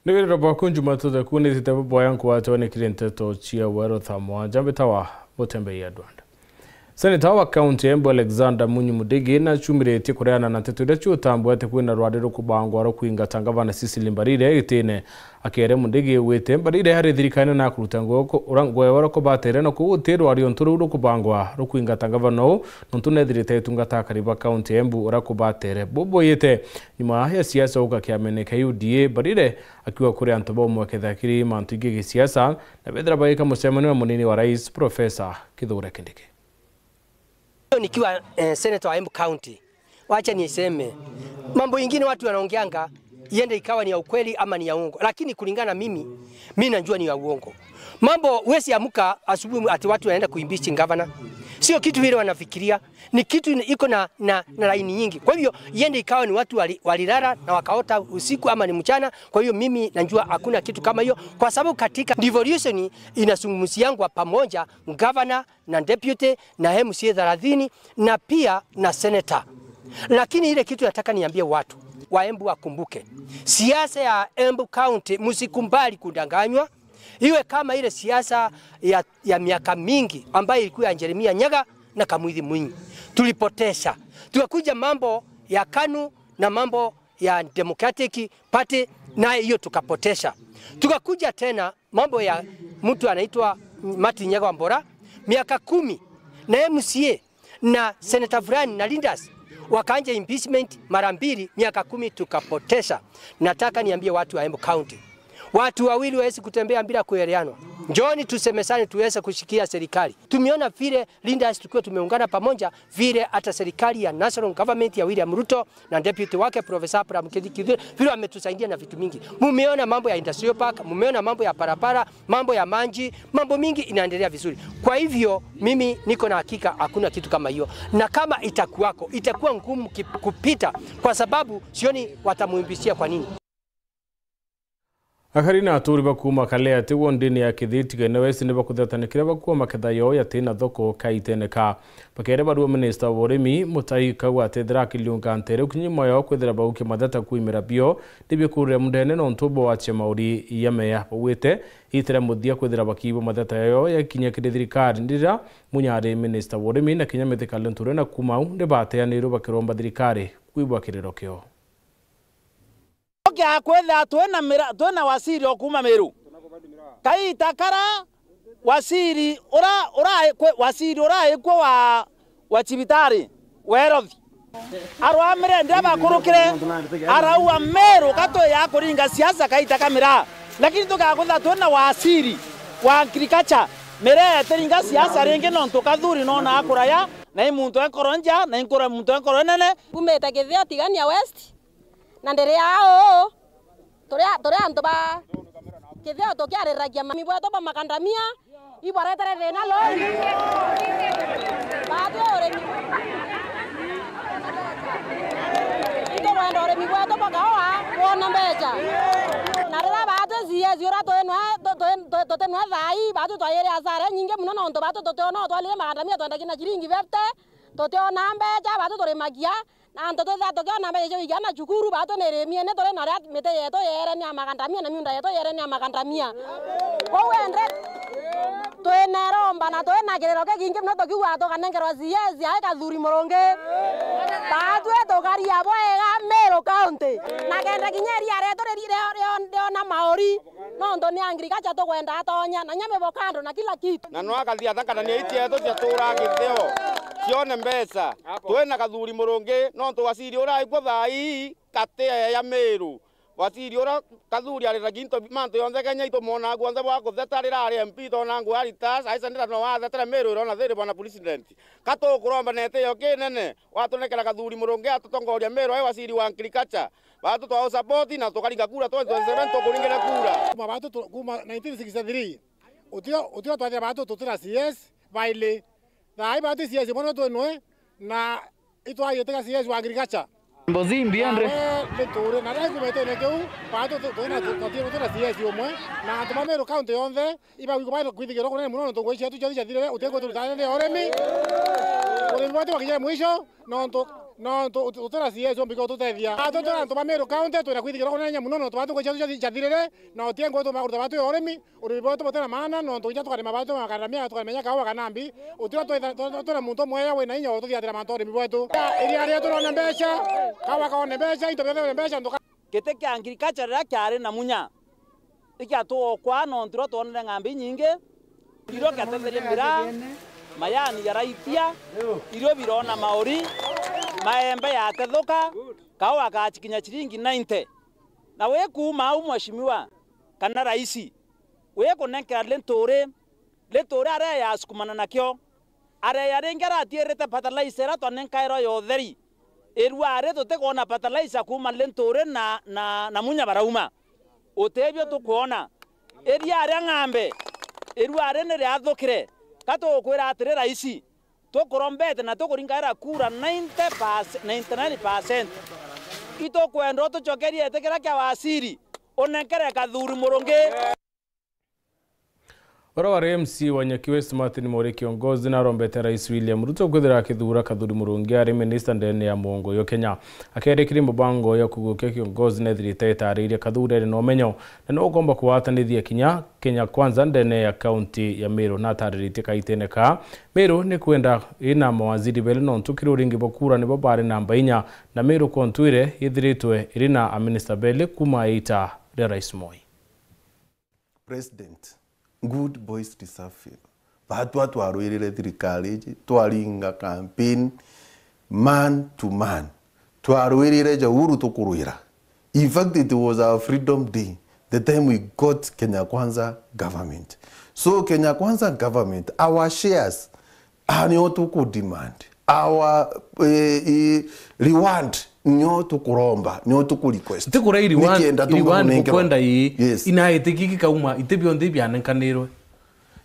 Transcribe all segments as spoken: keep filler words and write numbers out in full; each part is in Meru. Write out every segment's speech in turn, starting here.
Rwiriro bwaku njuma tuthe kunitite buboya nkwatwa ni kiri nteto cia weru thaa mugwanja mbitawa Mutembei Edward. Seneta wa kaunti ya Embu Alexander Munyi Mudigi nacumiritie kureana na nteto iria ciutambwa ati kwina rwari rukubangwa rukwingata ngavana Cecily Mbarire gitine. Akere Mudigi wite Mbarire ari thirikari na kuruta nguo ku-, ura-, nguo ya ura kubatere na kuguti rwari untu ruu rukubangwa rukwingata ngavana uu nontu nethirite itungata akari ba kaunti ya Embu ura kubatere. Buboyite nyuma ya siasa uka kiamene kia U D A, Mbarire akiuga kuri antu baumwe kethira kiri mantu ingi gisiasa na bethira bagika mucemanio na munini wa rais Professor Kithure Kindiki. Nikiwa, eh, senator wa Embu County, wacha niseme, mambo ingine watu wanaongeanga iende ikawa ni ya ukweli ama ni ya uongo, lakini kulingana na mimi, mi najua ni ya uongo. Mambo huwezi amka asubuhi ati watu wanaenda kuimpeach governor. Sio kitu vile wanafikiria. Ni kitu ina-, iko na, na, na laini nyingi. Kwa hivyo, iende ikawa ni watu wali-, walilala na wakaota usiku ama ni mchana. Kwa hivyo, mimi najua hakuna kitu kama hiyo, kwa sababu katika devolution inazungumziangwa pamoja gavana na deputy na M C A thelathini na pia na senator. Lakini ile kitu nataka niambie watu wa Embu wakumbuke, siasa ya Embu County, msikubali kudanganywa. Iwe kama ile siasa ya, ya miaka mingi ambayo ilikuwa ya Jeremiah Nyaga na Kamwithi Mwinyi. Tulipotesha. Tukakuja mambo ya KANU na mambo ya Democratic Party, na hiyo tukapotesha. Tukakuja tena mambo ya mtu anaitwa Martin Nyaga Wambora, miaka kumi, na M C A na senator fulani na leaders wakaanja impeachment mara mbili, miaka kumi tukapotesha. Nataka niambie watu wa Embu County, watu wawili wawezi kutembea bila kueleanwa. Njooni tusemezane tuweze kushikia serikali. Tumeona vile leaders tukiwa tumeungana pamoja, vile hata serikali ya national government ya William Ruto na deputy wake Professor Abraham Kithure vile wametusaidia na vitu mingi. Mumeona mambo ya industrial park, mumeona mambo ya barabara, mambo ya maji, mambo mingi inaendelea vizuri. Kwa hivyo, mimi niko na hakika hakuna kitu kama hiyo. Na kama itakuwako, itakuwa ngumu ki-, kupita, kwa sababu sioni watamuimbishia kwa nini. Akari na aturi ba kuuma Kalea ati wondini ya Kithiti Kene West ni bakuthetania kiria bakuwa maketha yoo yati na thoko kaitene ka. Bakere barua minista wa urimi, Mutai Kagwe atethira akiliunga ntere ukinyi moyo kwithira baukia matheta kuimira bio, ni bikurire mundene nontu bwachia mauri ya meya. Baugite itire muthia kwithira bakiibwa matheta yayo yakinya kiri thirikari, ndira munyari minista wa urimi na kinya Mithika Linturi na kuuma au ni bateanirwe bakiromba thirikari kuibwa kiriro kio. Oke akwetha twina mira-, twina wasiri o kuuma Meru. Kaita kara wasiri ura, ura, kwe-, wasiri uraikwo wa, wa cibitari, wa health. Arwamire ndira bakurukire, araua Meru katwi ya kuringa siasa kaita kamira. Lakini tukakwetha twina wasiri wa agriculture, mire etiringa siasa ringi nontu kathuri nona akuraya, na i muntu enkoro nja, na inkura muntu enkoro nene. Umite Kithio Tigania West. Na ndiri aa uu, turi a-, turi antu ba Kithio tukiariragia mami bwetu ba makandamia, ibaretere thina lori. Baatwi urimi, itukwenda urimi bwetu bwa kaua bwone mbeca. Na riria baatwi C S uria twi nwe, tu-, twi-, tu-, tuti nwe thaai, baatwi twaiire asara inyingi mono, nontu baatwi tutiona utwarire makandamia twendagia na ciringi fifty, tutiona mbeca, baatwi turimagia. Na antu twithira tukiona mbeca cia kwigia ana cukuru, baatwi ni irimiene, turi na uria miti yetu yeere ni ya makandamia, na miunda yetu yeere ni ya makandamia. Kwou ende, twinaromba na twina kiriro kikingi mono tukiuga tukanenkerwa C S ai Kathuri Murungi. Baatwi tukaria bwega Meru County. Na kenda kinya iria rietu riri-, rio-, rio-, riona mauri, nontu ni agriculture tukwenda atonya, na nya mivokando na kila kitu. Na no akathia thakanania iti yetu ciatura Kithio, cione mbeca. Twina Kathuri Murungi, nontu wasiri uria aikwo thaa ii kati ya Meru. Wasiri uria Kathuri ariragia into, mantu yonthe Kenya itumwonaa guonthe bwa kutheta, rira ari M P tona nguo aritas, aisendera no wathetera Meru irona thiri bwana president. Katukuromba na itio kinene, watunekera Kathuri Murungi atutongoria Meru ai wasiri wa agriculture. Batu twa support na tukaringa kura twenty twenty-seven tukuringire kura. Kuma batu tu-, kuma nineteen sixty-three, utio, utio twathia batu tutira C S baili. Thaa ii batu C S imwe no twinwe, na itwagitika C S wa agriculture. Mbozi mbiendre. Nawe ni turi na rai kumetene kiu, batu tu-, twina tu-, twatiru twina C S umwe, na antu ba Meru County yonthe, iba wiko bana kwithigirwa kunene muno, nontu ngui cietu cionthe ciathirire, utigwe turuta nthi ya urimi. Urimi bwatu bwakinya mwisho, nontu No tu- tu- tutina C S O mbiko tutethia. Atu tuna antu ba Meru County, twina kwithikira kunene mono, nontu batu kwicia tu ciathirire, na utie ngugi tuma kuruta batu ya urimi, urimi bwetu butina maana, nontu inya tukarima batu makara mia, tukarimenya kawa kana mbi, utira twina muntu umwe wina inya ututhiatira mantu urimi bwetu. Iria ria turone mbeca, kawa kaone mbeca, into biothe bione mbeca, ntuka- Giti kia agriculture riria kiari na munya, ikiatuokwa nontu riria twonere ng'ambi inyingi, irio kiatetheria mbira, mayani yaraitia, irio birona mauri, maembe yatethuka, kaua gachikinya chiringi ninety. Na wi kuuma au, mheshimiwa, kana raisi, wi kunenkera Linturi, Linturi aria yasukumana nakio, areya ringi aratiirite fertilizer iria twanenkairwe ya utheri. Irua ari tutikwona fertilizer kuuma Linturi na, na, na Munya barauma. Utibio tukwona. Iria aria ng'ambe, irua ari ni riathukire. Ka tugukwira atiri, raisi, tukurombete na tukuringaira kura ninety percent, ninety-nine percent. Itukwenda utucokerie giti kiria kia wasiri, unenkere Kathuri Murungi. Uria wari M C wa Nyaki West, Martin Mori Kiongozi, narombete Rais William Ruto kwithira akithuura Kathuri Murungi ari minista ndene ya muongo yo Kenya. Akerikiri mubango ya kugukia Kiongozi nethirite itariirie Kathuri ari na umenyo na ni ukomba kugwatanithia kinya Kenya Kwanza ndene ya kaunti ya Meru. Natariritie kaitene ka Meru ni kwenda ina mawaziri beli nontu kiri uringi bwa kura nibo bari namba inya, na Meru kontwire yithiritwe iri na aminista beli kuma iita ria Rais Moi. President, good boys deserve favor. Batwa twarwirire thirikari iji, twaringa campaign man to man. Twarwirire ja Uhuru tukurwira. In fact, it was our freedom day, the time we got Kenya Kwanza government. So Kenya Kwanza government, our shares, Ah, nio tuku demand. Our, eh, eh, reward, nio tukuromba, nio tuku request. Ntikura i reward, nikienda reward tukunenkerwa. Gukwenda ii, yes, inaiti giki kauma, iti bionthe bianenkanirwe.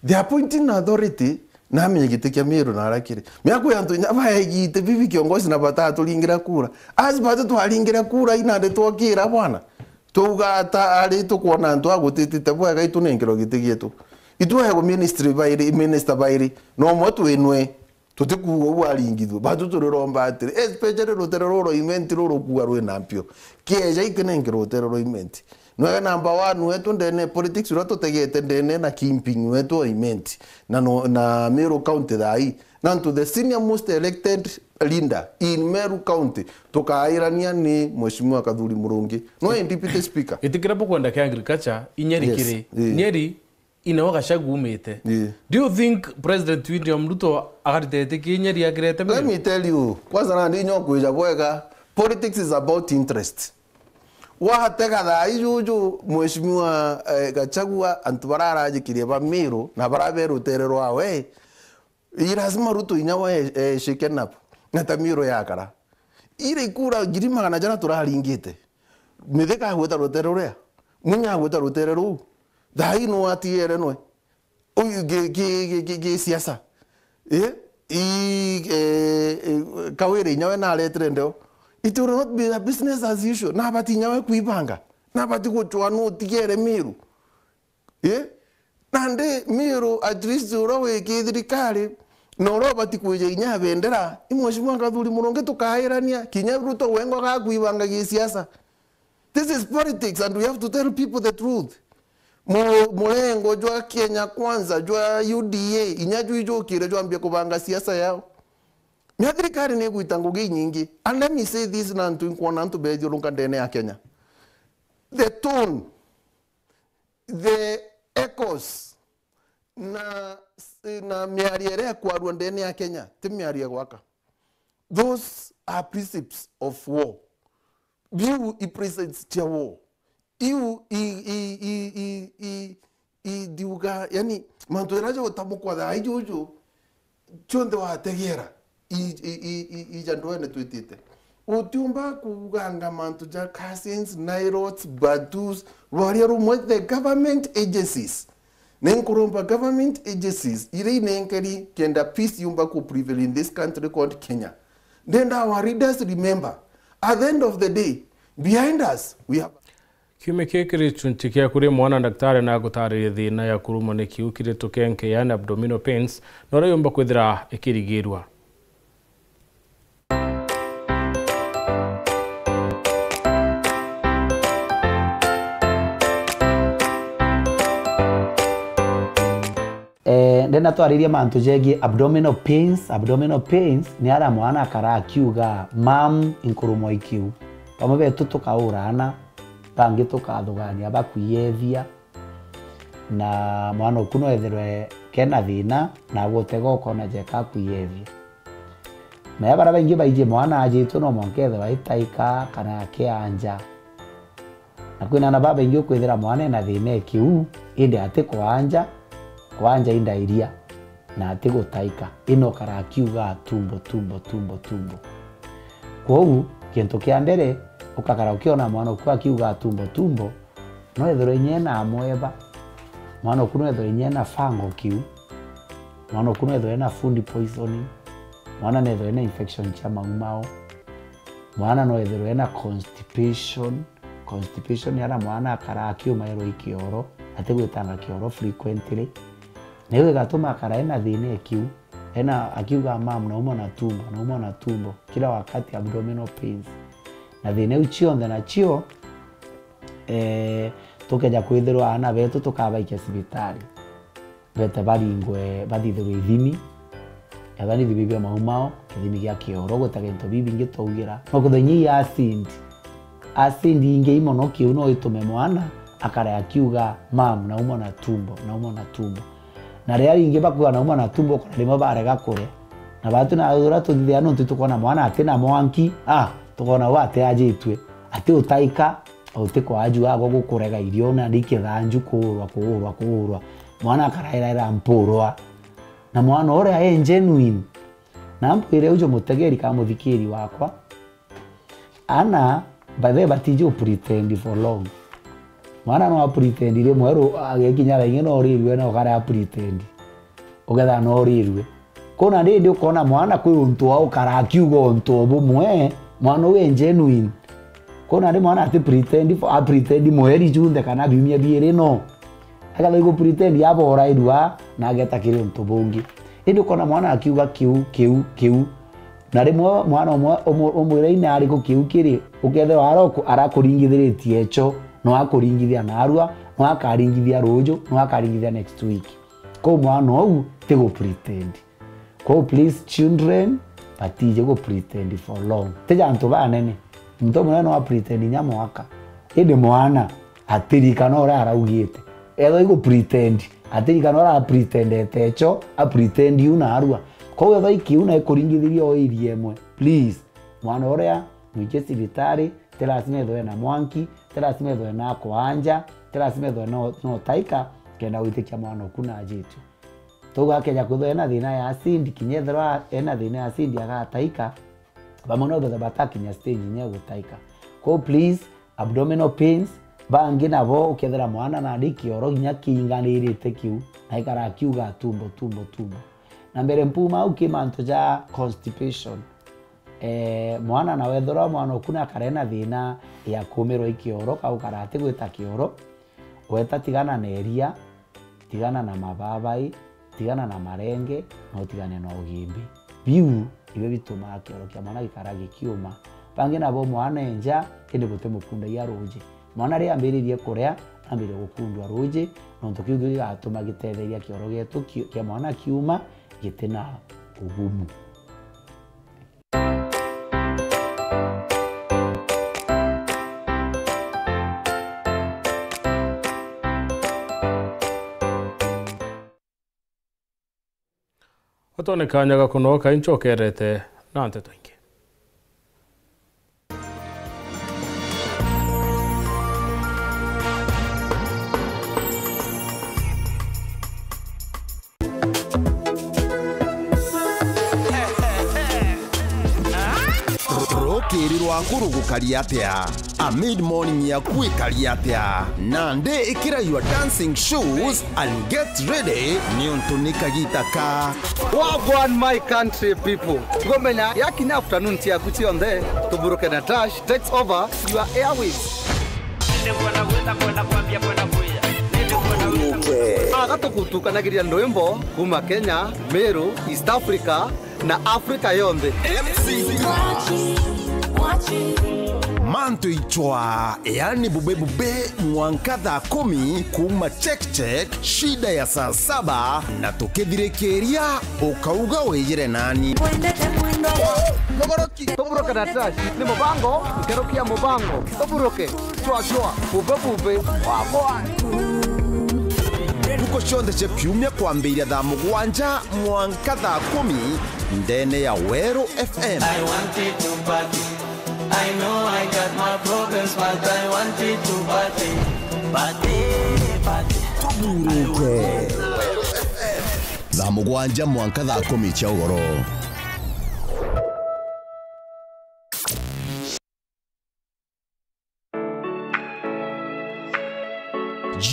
The appointing authority, namenye giti kia Meru na arakiri. Miaku ya antu inya baegi iti bibi kiongozi na bataturingira kura. As batu twaringira kura, inande twokira bwana. Twauga ata ari tukwona antu agutitite bwega itunenkerwa giti gietu. Itwegwa ministry bairi, minister bairi, no mwe twinwe. Tutikuuga uu aringithue. Batu turiromba atiri, especially rutere ruru rwa Imenti ruru kuuga rwina mpio. Kieja ikinenkerwa rutere rwa Imenti. Nwega number one wetu ndene politics uria tutegete ndene na kingpin wetu wa Imenti. Na no, na Meru County thaa ii. Na to the senior most elected leader in Meru County, tukairania ni Mheshimiwa Kathuri Murungi. No deputy speaker. Itikira bukwenda kia agriculture, inyeri, yes, kiri. Ii. Nyeri, ina wa Gachagua umite. Ii. Do you think President William Ruto agarite itikia inyeri akirete Meru? Let me tell you, kwanza nandi nyo kwija bwega, politics is about interest. Watega thaa ii juju, Mheshimiwa, eh, Gachagua, antu bararajikirie ba Meru, na barabe rutere rwawe, i lazima Ruto inya we, eh, shake nabo. Na ta Meru yakara. Ire ikura ngiri magana jana turaringite. Mithika agwita rutere ruria. Munya agwita rutere ruu. Thaa ii nu atiere nwe. Uyu gi, gi, gi, gi, gi siasa. Eh? I, eh, eh, Kawira inya we naretire ndeo. It will not be a business as usual. Nabati inya we kwibanga. Nabati gucwa nu utigere Meru. Eh? Nandi Meru at least uria wi ki thirikari, na uria ubati kwija inya bendera, i Mheshimiwa Kathuri Murungi tukairania, kinya Ruto wengwa gakwibanga gi siasa. This is politics and we have to tell people the truth. Mu-, murengo jwa Kenya Kwanza, jwa U D A, inya jwi jukire jwambia kubanga siasa yao. Mia thirikari ni igwita ngugi inyingi. And let me say this, na antu inkwona antu bethiurunka ndene ya Kenya. The tone, the echoes, na, na miario iria ikwarua ndene ya Kenya, ti miario ya gwaka. Those are precepts of war. Biu i precepts cia war. Iu i, i, i, i, i, i, ndiuga, yani, mantu jaria jautamukwa thaa ii juju, cionthe wategera, i, i, i, i, ija ndwene twitite. Utiumba kuuganga mantu ja cousins, Nilots, Batus, rwaria rumwe the government agencies. Ni nkuromba government agencies iria inenkeri kenda peace yumba ku prevail in this country called Kenya. Ndenda our leaders remember, at the end of the day, behind us, we have Kiumia kii kiri chunchi kia kuri mwana, daktari na gutariria thina ya kurumwa ni kiu kiri tukenke, yani abdominal pains, na uria yumba kwithira ikirigirwa. Na twaririe mantu jegie abdominal pains. Abdominal pains ni aria mwana akara akiuga, "Mam, inkurumwa ikiu." Bamwe betu tukauraana, bangi tukathugania bakwiyethia, na mwana uku no ethirwe kena thina, na gutega ukona jeka akwiyethia. Na ya baria baingi baiji mwana ajitwe no mwanka ethirwa itaika kana akianja. Na kwina ana babaingi ukwithira mwana ena thina ikiu, indi ati kwanja, kwanja indairia, na ati gutaika, ino kara akiuga, "Tumbo, tumbo, tumbo, tumbo." Kwou, kintu kia mbere, ukakara ukiona mwana uku akiuga, "Tumbo, tumbo," no ethirwe inya ena amweba. Mwana uku no ethirwe inya ena fungal kiu. Mwana uku no ethirwe ena food poisoning. Mwana no ethirwe ena infection cia maumao. Mwana no ethirwe ena constipation. Constipation ni aria mwana akara akiumairwa i kioro, atigwitanga kioro frequently. Na iu igatuma akara ena thina ikiu. Ena akiuga, "Mam, naumwa na tumbo, naumwa na tumbo." Kila wakati abdominal pains. Na thina iu cionthe nacio, eh, tukeja kwithirwa ana betu tukabaikia cibitari. Bete baringwe, bathithirwe ithimi, ethwa ni ithimi bia maumao, kithimi gia kioro, gutega into bibingi twaugira. No kwithirwa inya i acid, acid ingi i mono kiu no itume mwana akare akiuga, "Mam, naumwa na tumbo, naumwa na tumbo." Na riria ringi bakuga, "Naumwa na tumbo," ukona rimwe barega kuria. Na batu na uria tuthithia nontu tukona mwana ati na mwanki, ah, tukona we ati ajitue, ati utaika, uti kwaju agwa gukurega irio, na ndi kithanju kuurwa, kuurwa, kuurwa. Mwana akarairaira mpurwa. Na mwana uria e genuine. Na mpwire uju mutegeri ka muthikiri wakwa, ana, by the way, batiji u pretend for long. Mwana no a pretend rimwe ru, agekinya raingi no urirue na ukare a pretend. Ugetha no urirue. Kuna rindi ukona mwana kwi untu wa ukara akiuga untu o bumwe, mwana uyu e genuine. Kuna ndi mwana ati pretend for, a pretend mweri junthe kana biumia biiri no. Agatha igu pretend aborairua na ageta kiri untu bungi. Indi ukona mwana akiuga kiu, kiu, kiu. Na rimwe mwana umwe umu-, umwira ina ariku kiu kiri, ukethirwa aroku-, arakuringithiritie echo, no akuringithia narua, no akaringithia ruju, no akaringithia next week. Kou mwana ou ti gu pretend. Kou please children, batiji gu pretend for long. Ti ja antu banene. Muntu munene no a pretend inya mwaka. Indi mwana atirikana uria araugite. Ethwa igu pretend, atirikana uria a pretendete echo, a pretend u narua. Kou ethwa ikiu na ikuringithiria o area imwe, please, mwana uria mwikie cibitari, ti lazima ethwe na mwanki, ti lazima ethwe na kwanja, ti lazima ethwe no, no taika, kenda gwitikia mwana oku na ajitwe. Togu akeja kwithwa ena thina ya acid, kinya ethirwa ena thina ya acid agataika, bamwe no bethe batakinya stage inya ya gutaika. Kou please, abdominal pains, bangi nabo ukethira mwana nandi kioro kinya kiinganirite kiu, na ikara akiuga tumbo, tumbo, tumbo. Na mbere mpuma au ki mantu ja constipation. Eh, mwana na wethirwa mwana oku nakara ena thina ya kumirwa i kioro, ka gukara atigwita kioro, weta tigana na iria, tigana na mababai, tigana na marenge, na utigane na ugimbi. Biu nibio bitumaa kioro kia mwana gikara gikiuma. Bangi nabo mwana enja, indi buti mukundagia ruji. Mwana riria ambiririe kuria, ambiririe gukundua ruji, nontu kiu gio gigatuma gitetheria kioro gietu ki-, kia mwana kiuma giti na ugumu. Utone kanya ga kunoka inchokerete na nteto ingi. Rukiri rwaku rugukari atia? A mid morning yaku ikari atia? Nandi ikira your dancing shoes and get ready, niuntu ni kagita ka Wagwan, my country people. Tigomenya yakinya afternoon ciaku cionthe, tuburuke na Tash takes over your airwaves. Aga tugutukanagiria ndwimbo kuma Kenya, Meru, East Africa na Africa yonthe. Antu ichwa, yaani bube bube, mwanka thaa kumi, kuuma check check, shida ya saa saba, na tukithirikiria, ukauga wijire nani. Wendete mwendo wa Mugoroki, tuburuke na trash, ni mubango, nkerukia mubango, tuburuke, chwa chwa, bube bube, wa boy. Ntuku cionthe cia kiumia kwambiria thaa mugwanja mwanka thaa kumi, ndene ya Weru F M. I want it to party. I know I got my problems, but I want it to party. Party, party. Tuburuke. Thaa mugwanja mwanka thaa kumi cia ugoro.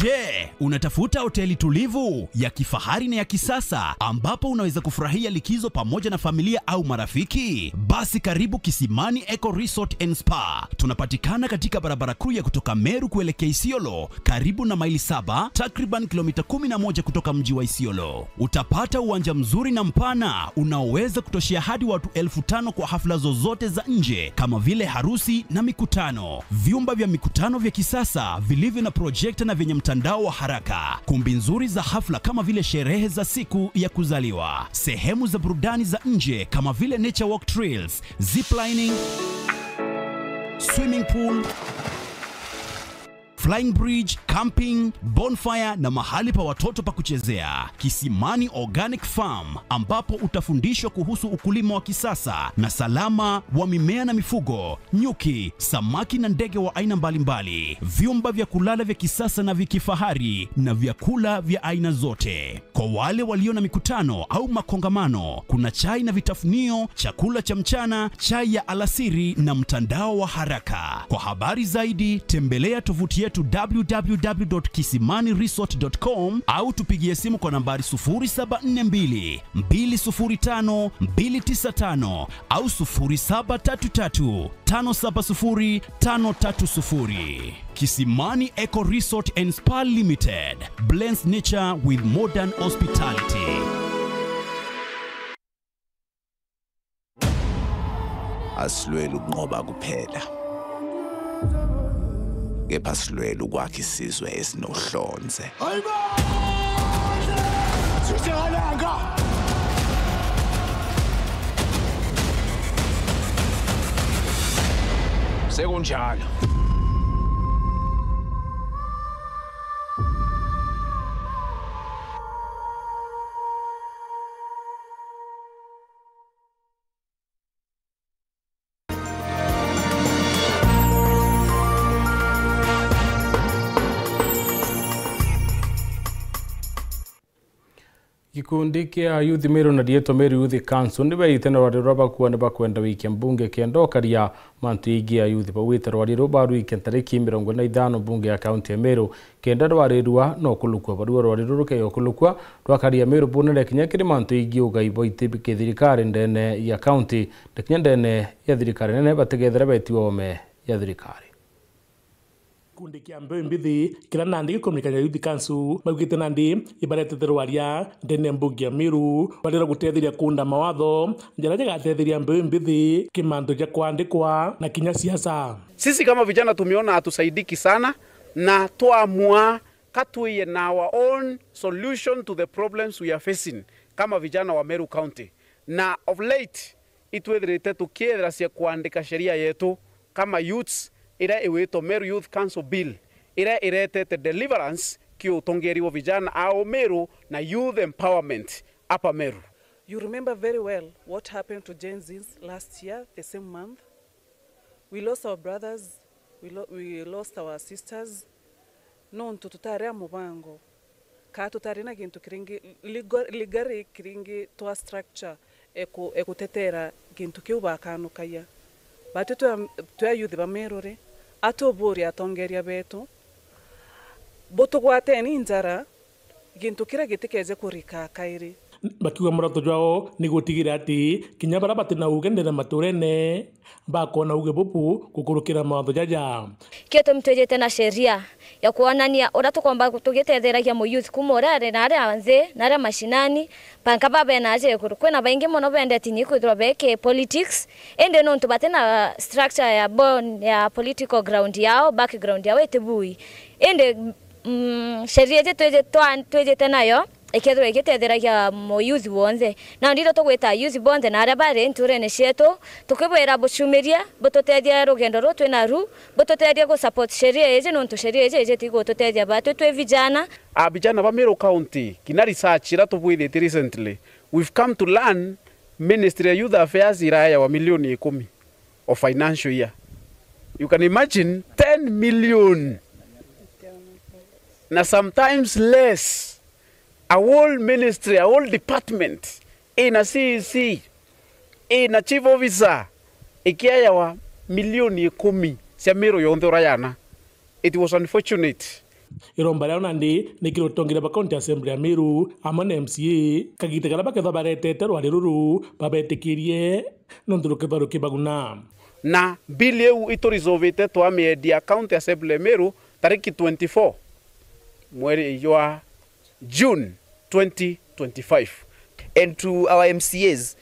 Je, unatafuta hoteli tulivu, ya kifahari na ya kisasa ambapo unaweza kufurahia likizo pamoja na familia au marafiki? Basi karibu Kisimani Eco Resort and Spa. Tunapatikana katika barabara kuu ya kutoka Meru kuelekea Isiolo, karibu na Maili Saba, takriban kilomita kumi na moja kutoka mji wa Isiolo. Utapata uwanja mzuri na mpana unaoweza kutoshea hadi watu elfu tano kwa hafla zozote za nje kama vile harusi na mikutano. Vyumba vya mikutano vya kisasa vilivyo na projekta na vyenye mtandao wa haraka. Kumbi nzuri za hafla kama vile sherehe za siku ya kuzaliwa. Sehemu za burudani za nje kama vile nature walk trails, ziplining, swimming pool, flying bridge, camping, bonfire na mahali pa watoto pa kuchezea. Kisimani Organic Farm, ambapo utafundishwa kuhusu ukulima wa kisasa na salama wa mimea na mifugo, nyuki, samaki na ndege wa aina mbalimbali, vyumba vya kulala vya kisasa na vya kifahari na vyakula vya aina zote. Kwa wale walio na mikutano au makongamano, kuna chai na vitafunio, chakula cha mchana, chai ya alasiri na mtandao wa haraka. Kwa habari zaidi, tembelea tovuti yetu w w w dot kisimani resort dot com au tupigie simu kwa nambari sufuri saba nne mbili, mbili sufuri tano, mbili tisa tano au sufuri saba tatu tatu, tano saba sufuri, tano tatu sufuri. Kisimani Eco Resort and Spa Limited blends nature with modern hospitality. Asilweli ukunqoba kuphela, kepha asilweli ukwakha isizwe esinohlonze. Sekunjalo. Gikundi kia Youth Meru na Rietwa Meru Youth Council ni beite na rwari rwa bakua ni bakwenda wikia mbunge kenda ukaria mantu jaingi ya youth. Bauite rwari ruu barwikia ntariki mirongo iri na ithano mbunge ya kaunti ya Meru kenda rwarirua no kulukua. Barua rwari ruru rukeyo kulukua, rwakaria Meru bunene kinya kiri mantu jaingi ugai bwa iti biki thirikari ndene ya kaunti na kinya ndene ya thirikari nene batigethera betiwa ome ya thirikari. Gikundi kia Mbeũ Mbithi, kiria nandi gikumenyekana Youth Council, baugite nandi ibaretete rwaria ndene ya mbunge ya Meru, rwaria rwa gutetheria kuunda mawatho jaria jagatetheria mbeũ mbithi kimantu gia kwandikwa na kinya siasa. Sisi kama vijana tumeona hatusaidiki sana, na twamua ka tuiye na our own solution to the problems we are facing kama vijana wa Meru County. Na of late, itwithirite tukiethera cia kwandika sheria yetu kama youths, iria iwitwa Meru Youth Council Bill, iria iretete deliverance ki utongeria wa vijana au Meru na youth empowerment hapa Meru. You remember very well what happened to Gen Zs last year, the same month. We lost our brothers, we lo-, we lost our sisters, nontu tutari a mubango, kaa tutari na gintu kiringi, legal-, legally kiringi twa structure eku-, ekutetera gintu kiu bakanukagia. Batwi twa, twa youth ba Meru ri, atuburia atongeria betu, butugwateni njara, gintu kiria gitikeje kurika kairi. Bakiuga muroto jwao ni gutigira ati kinya baria bati na uge ndene maturene bakona uge bubu gukurukira mawatho jaja. Kio tumi twijite na sheria ya kwonania uria tukomba tugitetheragia mu youth kuma uria ari na aria nthi na aria mashinani, banka ba bena aja iguru. Kwina baingi mono bendete ni kwithirwa beki politics, indi nontu bati na structure ya born ya political ground yao, background yao itibui. Indi, mm, sheria iji twiji-, twa-, twijite nayo, ikethirwa igitetheragia mo youth bonthe. Na ndiro tugwita youth bonthe na aria bari nturene cietu, tukibwira bucumiria, bututethie rugendo ruu twina ru, bututethie gu support sheria iji, nontu sheria iji iji tigututethia batwi twi vijana. A vijana ba Meru County, kinya research iria tubwithitie recently, we've come to learn Ministry ya Youth Affairs iraewa milioni ikumi of financial year. You can imagine ten million. Na sometimes less. A whole ministry, a whole department, ina C E C, ina chief officer, ikiayawa milioni ikumi cia Meru yonthe urayana. It was unfortunate. Iromba riao nandi ni kiri utongeria ba County Assembly ya Meru amwe na M C A, kagita karia bakethwa baretete rwari ruru babetikirie nontu rukethwa rukibaguna. Na bill iu iturizovite twamiedia County Assembly ya Meru tariki twenty-four mweri jwa June twenty twenty-five. And to our M C As,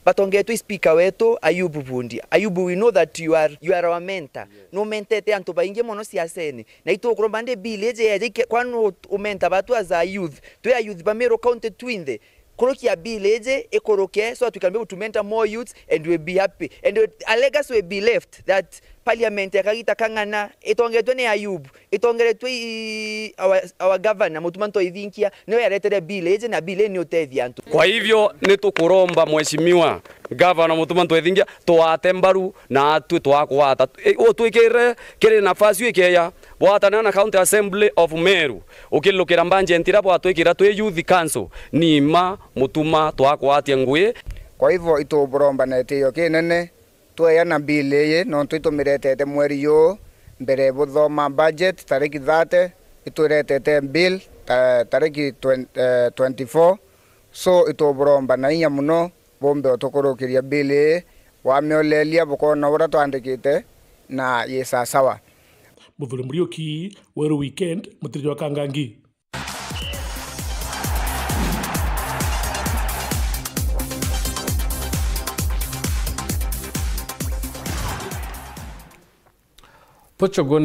batongetwe i speaker wetu Ayubu Bundi. Ayubu, we know that you are, you are our mentor. Numentete antu baingi mono siasene. Na itukuromba ndi bill iji yeje ike-, kwa nu umenta batu as a youth. Twi a youth ba Meru County twinthe. Kurukia bill iji ikuruke so that we can be able to mentor more youths and we'll be happy. And a legacy will be left that parliament ya kagita kang'ana itongetwe ni Ayubu. Itongeretwe i, our, our governor, Mutuma Ntoithinkia, niwe yaretere bill iji, na bill ii ni utethia antu. Kwa hivyo, ni tukuromba Mheshimiwa Governor Mutuma Ntoithinkia, twate mbaru na atwi twakugwata. I, utwikirire kiri nafasi ikeya, gwatanira na County Assembly of Meru, ukilukira budget iria bwatwikira twi Youth Council, ni ma Mutuma twakugwatia ngui. Kwa hivyo, ituburomba na itio kinene, tweya na bill ii, nontu itumiretete mweri juu mbere buthoma budget tariki thirty, itwiretete bill ta-, tariki twenty, eh, twenty-four. So, ituburomba na inya mono bumbe utukurukiria bill ii, wamiolelia bukona uria twandikite na yi sasawa. Muthuri Muriuki, Weru Weekend, mutiri jwa Kangangi. Portugal